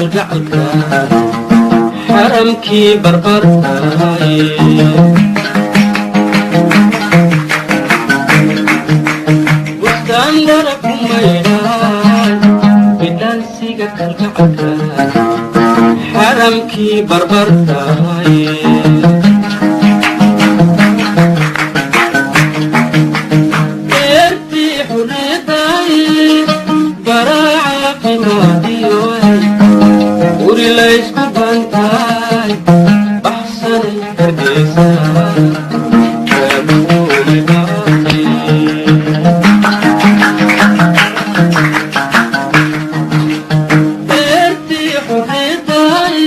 Kalgacalka xaramkii barbartaay, bustaan darab ku maydhaay, bidhaansiga kalgacalka xaramkii barbartaay. Beertii xurriyaday, baraaca qimaadiyoy, guri laysku bantaay, baxsanay Hargeysa kaabuule baatay. Beertii xurriyaday,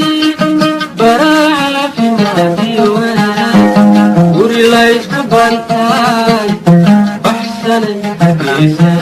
baraaca qimaadiyoy, guri laysku bantaay, baxsanay Hargeysa.